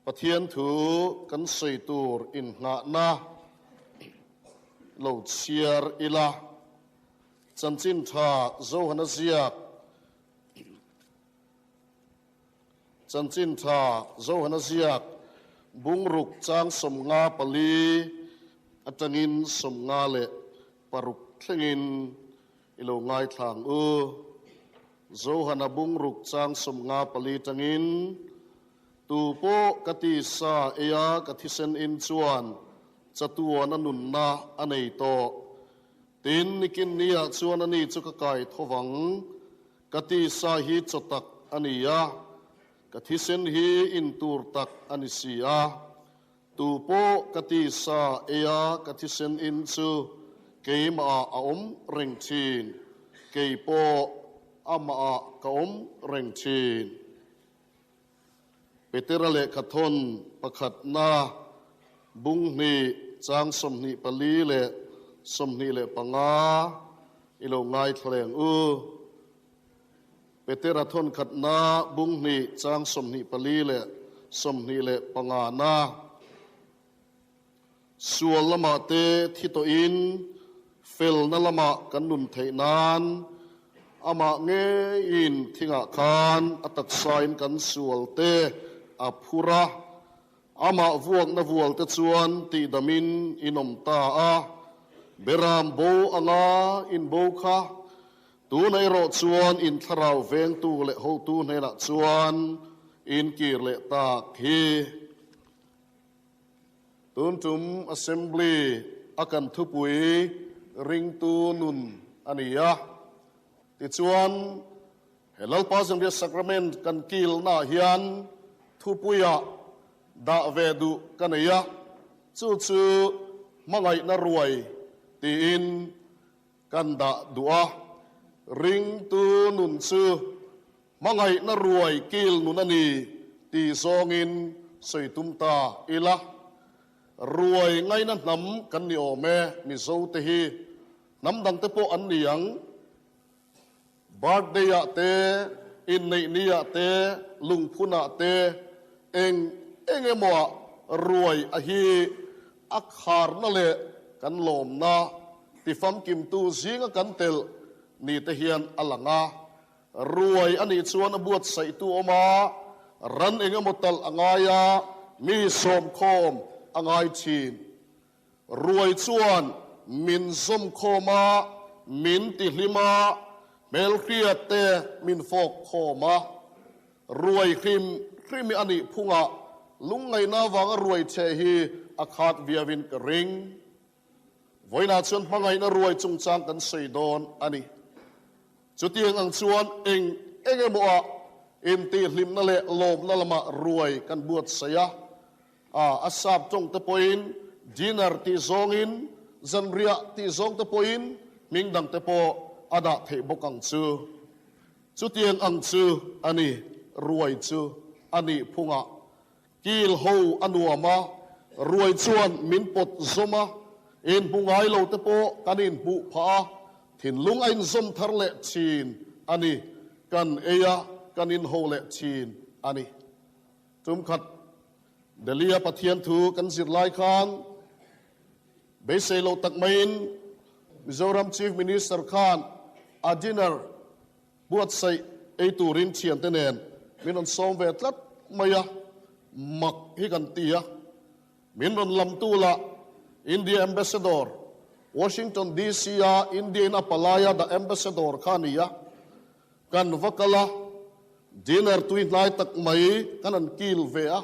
Pathian thu kan sawi tur innghahna lo chhiar ila. Chanchin tha Johana ziak Chanchin tha Johana ziak bungruk chang 54 atangin 56 thlengin i lo ngaithla ang u. Johana bungruk chang 54 tangin, Tu pawh ka tisa eia ka thisen in chuan chatuan a nunna a nei tawh. Tin, nikin niah chuan ani chu ka kai tho vang. Ka tisa hi chaw tak a ni a, ka thisen hi in tur tak a ni si a. Tu pawh ka tisa eia ka thisen in chu keimah ah a awm reng thin, kei pawh amah ah ka awm reng thin. Petera lehkhathawn pakhatna bung hnih chang 24 leh 25 i lo ngaithla leng u. Petera thawn khatna bung hnih chang 24 leh 25 na. Sual lamah te thi tawhin felna lamah kan nun theih nan amah ngeiin thingah khan a taksain kan sual te a phur a, amah vuakna vual te chuan tihdamin in awm ta a, beram bo anga in bo kha tuna erawh chuan in thlarau vengtu leh hotu hnenah chuan in kir leh tak hi. Tun tum Assembly a kan thupui ringtu nun a ni a. Tichuan, he Lalpa Zanriah Sacrament kan kilnaah hian thupuiah dah ve duh ka nei a, chu chu hmangaihna ruai tiin kan dah duh a. Ringtu nun chu Hmangaihna ruai kil nun a ni tih zawngin sawi tum ta ila. Ruai ngaina hnam kan ni awm e, Mizo te hi hnam dang te pawh an ni ang. Birthday ah te, inneih ni ah te, lungphun ah te, eng eng emaw ah ruai a hi a kharna leh kan lawmna tifamkimtu zinga kan telh ni te hian a lang a. Ruai a nih chuan a buatsaihtu awm a, ran eng emaw talh a ngai a, mi sawmkhawm a ngai thin. Ruai chuan min zawmkhawm a, min tihlim a, hmelhriat te min fawk khawm a. Ruai hrim hrim hi a nih phungah lungngaihna avanga ruai chhe hi a khat viauin ka ring. Vawiinah chuan hmangaihna ruai chungchang kan sawi dawn a ni. Chutiang ang chuan eng eng emaw ah intihhlimna leh lawmna lamah ruai kan buatsaih a, a a sap tawng te pawhin dinner tih zawngin, zanriah tih zawng te pawhin hming dang te pawh a dah theih bawk ang chu. Chutiang ang chu a ni, ruai chu a nih phungah Kil ho a nuam a, ruai chuan min pawt zawm a, inhmu ngai lo te pawh kan inhmuh phah a, thinlung a inzawm thar leh thin a ni, kan ei a, kan inho leh thin a ni. Tum khat Delhi-a Pathian thu kan zir lai khan beisei loh tak maiin Mizoram Chief Minister khan a dinner Buatsaih ei turin thiante nen min rawn sawm ve tlat mai a, mak hi kan ti a. Min rawn lamtu lah India Ambassador, Washington DC a India in a palaia dah Ambassador kha a ni a. Kan va kal a, dinner tui hnai tak mai kan han kil ve a.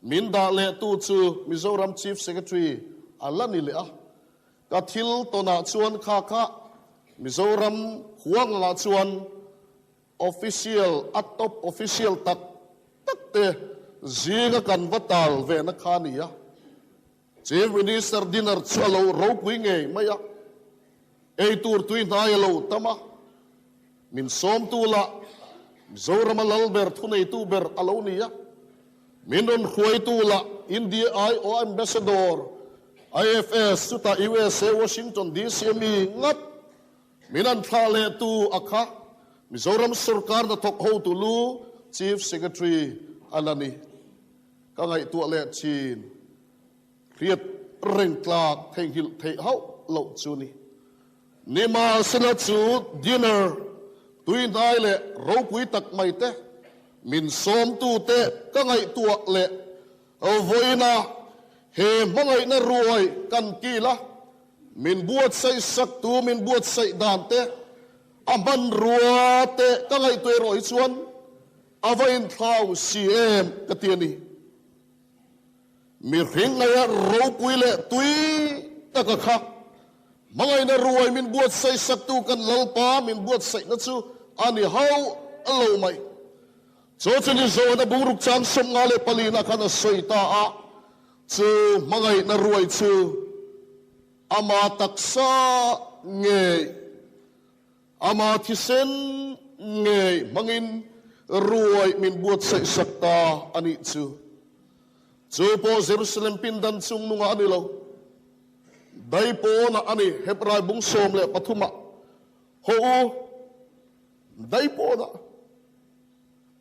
Min dah lehtu chu Mizoram Chief Secretary a la ni leh a. Ka thil tawnah chuan kha kha Mizoram huangah chuan official, a top official tak tak te zinga kan va tal ve na kha a ni a. Chief Minister dinner chu a lo ropui ngei mai a, ei tur tui hnai a lo tam a, min sawmtu lah Mizorama lal ber thuneitu ber a lo ni a. Min rawn hruaitu lah India IO Ambassador, IFS, chutah usa Washington DC a mi ngat min an thlah lehtu a kha Mizoram sorkar hnathawk hotu lu Chief Secretary a la ni. Ka ngaihtuah leh thin. Hriat reng tlak theihnghilh theih hauh loh chu ni. Nimahsela chu dinner tuihnai leh ropui tak mai te, min sawmtute ka ngaihtuah leh vawiina he hmangaihna ruai kan kil a, min buatsaih saktu min buatsaih dan te, a hmanrua te ka ngaihtuah erawh hi chuan a va inthlau si em ka ti a ni. Mihring ngaia ropui leh tui taka kha hmangaihna ruai min buatsaih saktu kan Lalpa min buatsaihna chu a ni hauh lo mai. Chu chu ni zawhna bungruk chang 54 na khan a sawi ta a, chu hmangaihna ruai chu ama taksa ngei, ama thisen ngei hmangin ruai min buatsaih sak ta a nih chu. Chu pawh Jerusalem pindan chung nungah a ni lo. Daipawnah a ni, Hebrai bung 13 ah. Haw u, daipawnah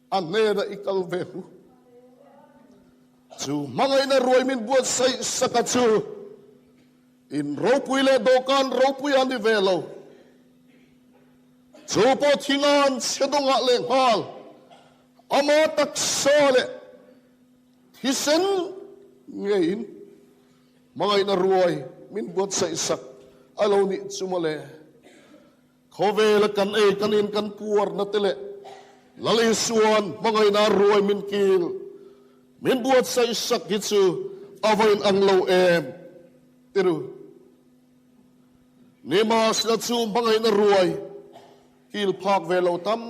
a hnenah i kal ve hmu. Chu hmangaihna ruai min buatsaih saka chu in ropui leh dawhkan ropui a ni ve lo. Chu pawh thingan chhe dawngah lehnghal ama taksa leh thisen ngeiin hmangaihna ruai min buatsaih sak a lo nih chu mawle. Khawvela kan ei kan in kan puarna te leh Lal Isuan hmangaihna ruai min kil min buatsaih sak hi chu a va in ang lo em tiru. Nimahsela chu hmangaihna ruai kil phak ve lo tam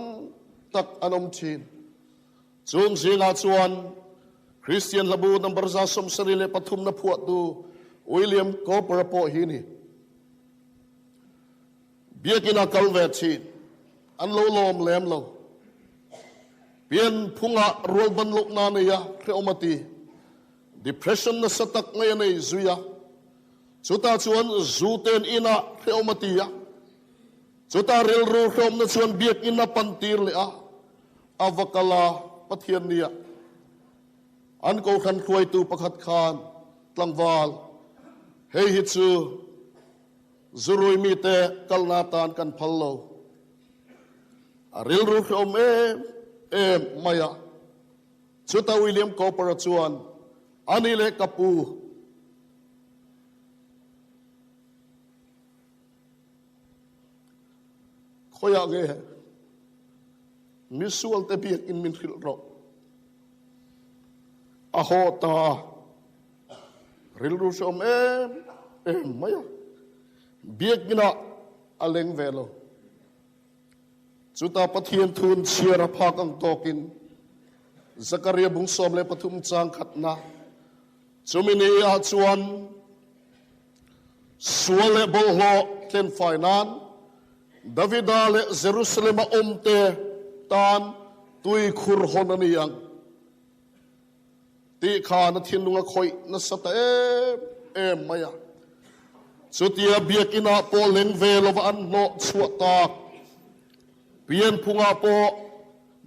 tak an awm thin. Chung zingah chuan Kristian hlabu number 73 na phuahtu William Cowper-a pawh hi ni. Biakinn a kal ve thin. An lo lawm lem lo. Pian phungah rual ban lohna a nei a, hrehawm a ti. Depression nasa tak mai a nei zui a. Chutah chuan zu ten inah hrehawm a ti a. Chutah rilru hrehawmna chuan biakinn a pan tir leh a, a va kal a, Pathian nia. An kohhran hruaitu pakhat khan tlangval, Hei hi chu Zurui mite kalna atan kan phal lo. A rilru hrehawm em em mai a. Chutah William Cowper-a chuan, Ani leh ka pu, khawiah nge misualte biakin min hrilh rawh? A haw ta a. Rilru hrehawm em em mai a, biakina a leng ve lo. Chutah Pathian thun chhiar a phak ang tawkin Zakaria bung 13 chang khatna chumi ni ah chuan sual leh bawlhhlawh tlenfai nan Davida leh Jerusalem-a awmte tan tuikhur hawn a ni ang. Tih khan a thinlung a khawih nasa ta em em mai a. Chutia biakinah pawh leng ve lova an hnawh chhuah tak pianphungah pawh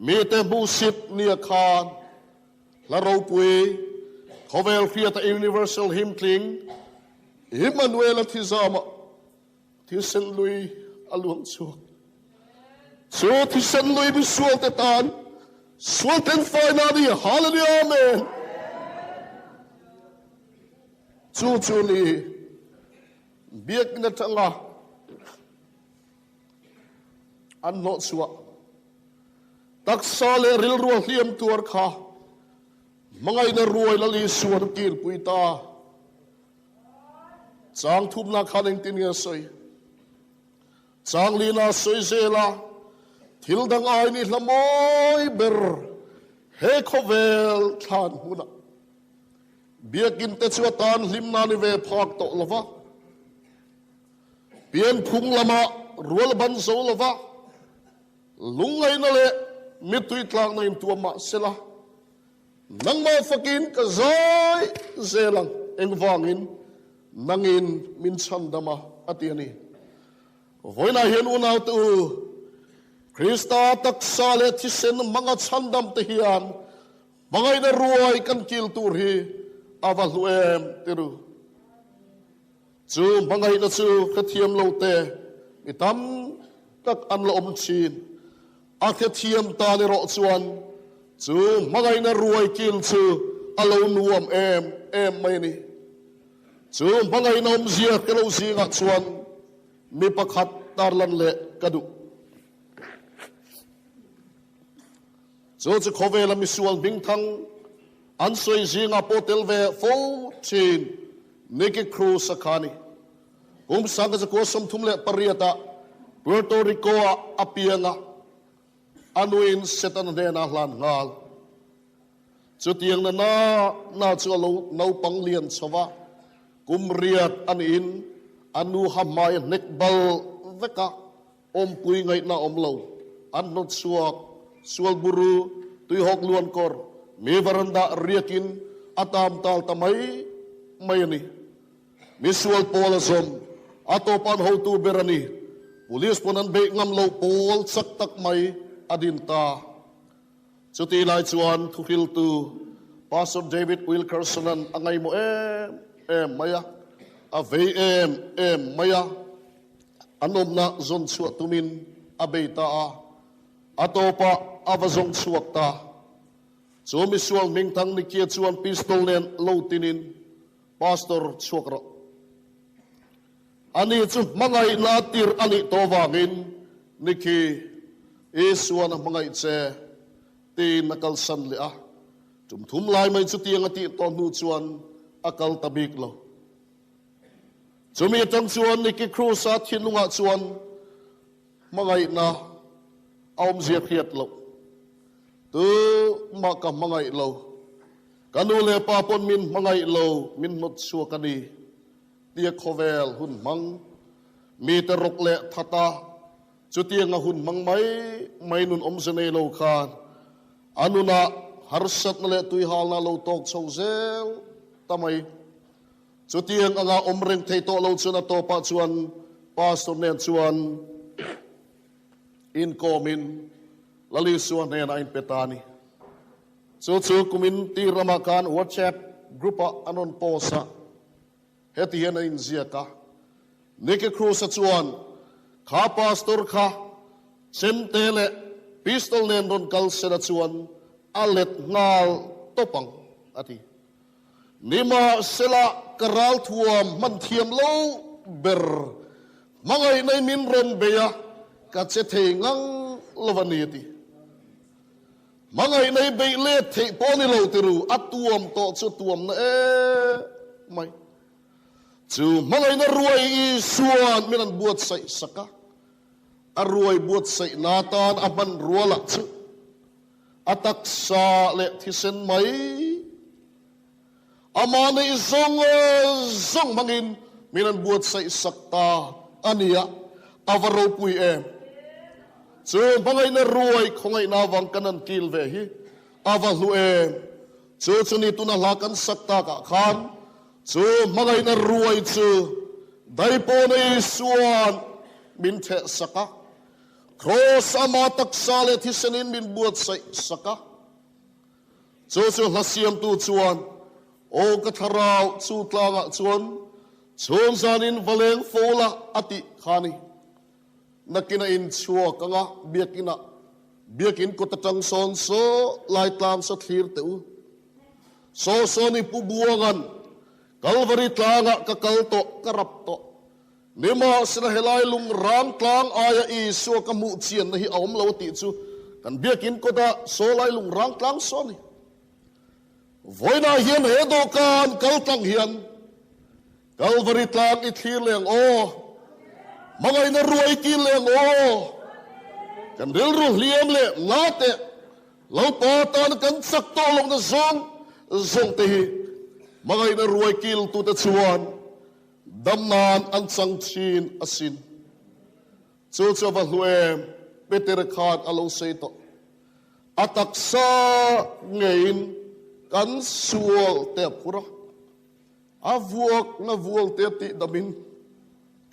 mite hmuhsit nia khan hla ropui khawvel hriata Universal Hymn tling Immanuel-a thizamah Thisen lui a luang chhuak. Chu thisen lui misualte tan sual thenfaina a ni. Hallelujah Amen. Chu chu ni biakinn atanga an hnawh chhuah taksa leh rilru a hliam tuar kha hmangaihna ruai Lal Isuan a kilpui ta. Chang thumna khan engtin nge a sawi? Chang lina a sawi zel a, Thil dang aiin i hla mawi ber he khawvel thlan hmunah. Biakinn te chu a tan hlimna ni ve phak tawh lo va, pianphung lamah rual ban zo lo va, lungngaihna leh mittui tlakna intuam mah sela, Nangmah fakin ka zai zel ang, engvangin nangin min chhandam a, a ti a ni. Vawiinah hian unaute u, Krista taksa leh thisen hmanga chhandam te hian. Hmangaihna ruai kan kil tur hi a va hlu em ti ru. Chu hmangaihna chu hrethiam lo te mi tam tak an la awm thin. A hrethiam tan erawh chuan chu hmangaihna ruai kil chu a lo nuam em em mai a ni. Chu hmangaihna awmzia hre lo zingah chuan mi pakhat tarlan leh ka duh. Chu chu khawvela misual hmingthang an sawi zingah pawh tel ve fo thin Nicky Cruz a kha a ni. Kum 1938 ah Puerto Rico ah a piang a, a nuin Setana hnenah a hlan nghal. Chutiang na na na chu a lo naupang lian chho va, kum riat a niin a nu ha hmai a hnek bal vek a, Awmpui ngaihna awm lo, an hnawt chhuak, sual buru, tuihawk luan kawr, mi varanda riakin a tam tal ta mai mai a ni. Mi sual pawl a zawm, a tawpan hotu ber a ni. Police pawn an beih ngam loh pawl chak tak mai a din ta. Chutih lai chuan thuhriltu Pastor David Wilkerson-a'n a ngaihmawh em em mai a, a vei em em mai a. An awmna zawn chhuah tumin a bei ta a, a tawpah a va zawng chhuak ta. Chu misual hmingthang Nikia chuan pistol nen lo tinin, Pastor, chhuak rawh. Ani chu hmangaihna tir a nih tawh vangin Niki, Isuan a hmangaih che, tiin a kalsan leh a. Tum thum lai mai chutiang a tih tawh hnu chuan a kal ta bik lo. Chumi atang chuan Nicky Cruz-a thinlungah chuan hmangaihna a awmzia hriat loh. Tu mah ka hmangaih lo. Ka nu leh pa pawn min hmangaih lo, min hnawt chhuak a ni tia khawvel hun hmang. Mite rawk leh thata chutianga hun hmang mai mai nun awmze nei lo khan a nunah harsatna leh tuihalna a lo tawk chho zel ta mai. Chutiang anga awm reng thei tawh lo chuan a tawpah chuan Pastor nen chuan inkawmin Lal Isua hnenah a inpe ta a ni. Chu chu kumin tir ramah khan WhatsApp group-ah an rawn post a, heti hian a inziak a, Nicky Cruz-a chuan kha Pastor kha chemte leh pistol nen rawn kal sela chuan a let nghal tawp ang, a ti. Nimahsela, ka ralthuam hman thiam lo ber hmangaihna i min rawn bei a, ka che thei ngang lo a ni a ti. Hmangaihna i beih let theih pawh ni lo ti ru, a tuam tawh chu tuamna em mai. Chu hmangaihna ruai Isua'n min an buatsaih sak a, a ruai buatsaihna atan a hman rualah chu A taksa leh thisen mai. Amah neih zawng zawng hmangin min an buatsaih sak ta a nia, a va ropui em! Chu hmangaihna ruai khawngaihna avang kan han kil ve hi a va hlu em! Chu chu ni tuna hla kan sak takah khan chu hmangaihna ruai chu Daipawna Isua'n min theh sak a, Kraws ama taksa leh thisenin min buatsaih sak a. Chu chu hla siamtu chuan, Aw ka thlarau, chu tlangah chuan chhung zanin va leng fo la a tih kha a ni. Nakin a inchhuak anga biakinah biakin kawt atang sawn saw lai tlang sa thlir teh u. Saw saw ni Pu Buangan Kalvari tlangah ka kal tawh, ka rap tawh. Nimahsela helai lung rang tlang aia Isua ka hmuh chianna hi a awm lo tih chu kan biakin kawtah saw lai lung rang tlang saw a ni. Vawiinah hian he dawhkan kal tlang hian Kalvari tlang i thlir leh ang aw, hmangaihna ruai kil leh ang aw, kan rilru hliam leh na teh Lalpa tana kan chak tawh lohna zawng zawng te hi hmangaihna ruai kiltute chuan Dam nan an chang thin asin. Chu chu a va hlu em? Peter khan a lo sawi tawh. A taksa ngeiin kan sual te a phur a, a vuakna vual te a tih damin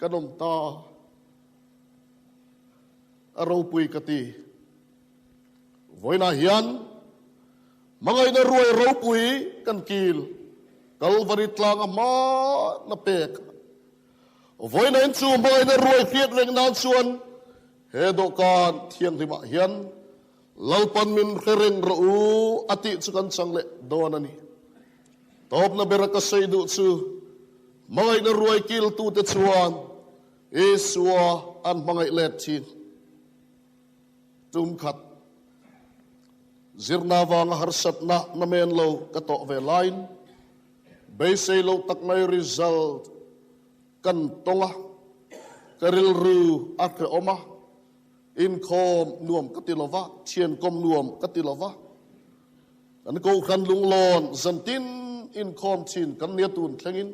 kan awm ta. A ropui ka ti. Vawiinah hian. Hmangaihna ruai ropui kan kil Kalvari tlanga hma na pek a. Vawiinain chu hmangaihna ruai hriat reng nan chuan he dawhkan thianghlimah hian Lalpan min hre reng rawh u a tih chu kan chang leh dawn a ni. Tawpna bera ka sawi duh chu hmangaihna ruai kiltute chuan Isua an hmangaih let thin. Tum khat zirna vanga harsatna namen lo ka tawh ve laiin beisei lo tak mai result kan tawng a, ka rilru a hrehawm a, inkhawm nuam ka ti lo va, thiankawm nuam ka ti lo va. Kan kohhran lunglawn zantin inkhawm thin kan nia tun thlengin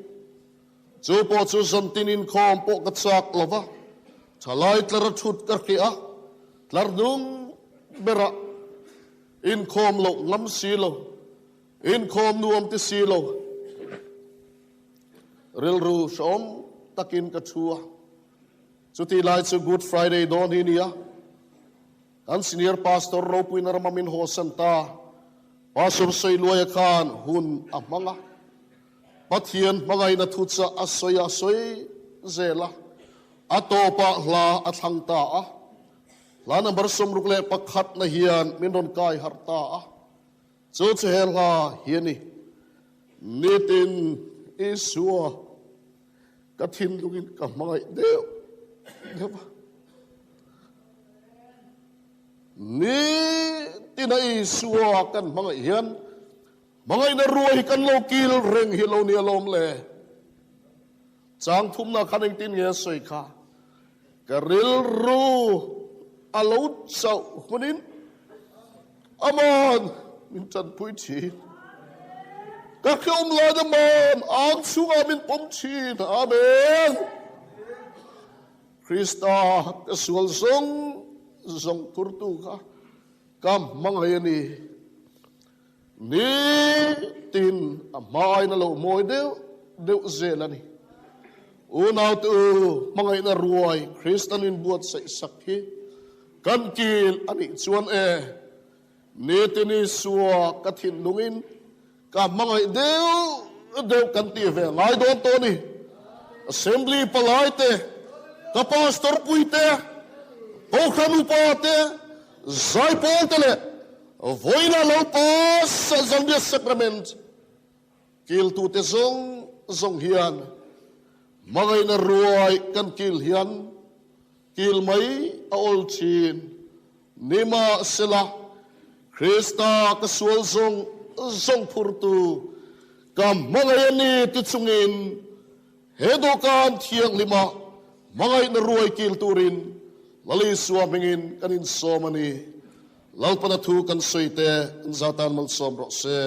Chu pawh chu zantin inkhawm pawh ka chak lo va, thalai tlar a thut ka hrih a, tlar hnung berah inkhawm loh ngam si lo, inkhawm nuam ti si lo, rilru hrehawm takin ka thu a. Chutih lai chu Good Friday dawn hi nia, kan Senior Pastor ropuina rama min hawsan ta, Pastor Sailuaia khan hun a hmang a. Pathian hmangaihna thuchah a sawi a sawi zel a, a tawpah hla a thlang ta a. Hla number 61 na hian min rawn kai harh ta a, chu chu he hla hi a ni, Nitin Isua ka thinlungin ka hmangaih deuh deuh a. Nitin a Isua kan hmangaih hian Hmangaihna ruai hi kan lo kil reng hi lo ni alawm le. Chang thumna khan engtin nge a sawi kha? Ka rilru a lo chauh hunin Aman min tanpui thin. Ka hlawm lain Aman ang chungah min pawm thin. Amen. Krista ka sual zawng zawng phurtu kha ka hmangaih a ni. Nitin a hmain a lo mawi deuh deuh zel a ni. Unaute u, hmangaihna ruai Kristian inbuatsaih sak hi kan kil a nih chuan e, nitin Isua ka thinlungin ka hmangaih deuh deuh kan tih ve ngai dawn tawh a ni. Assembly palai te, ka pastor pui te, Kohhran upa te, zaipawl te leh Vawiina lo pass Zambia Sacrament kiltute zawng zawng hian hmangaihna ruai kan kil hian kil mai a awl thin. Nimahsela, Krista ka sual zawng zawng phurtu ka hmangaih a ni ti chungin he dawhkan thianghlima hmangaihna ruai kil turin Lal Isua hmingin kan insawm a ni. Lalpana thu kan sawi te an zatan malsawm rawh se.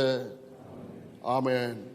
Amen.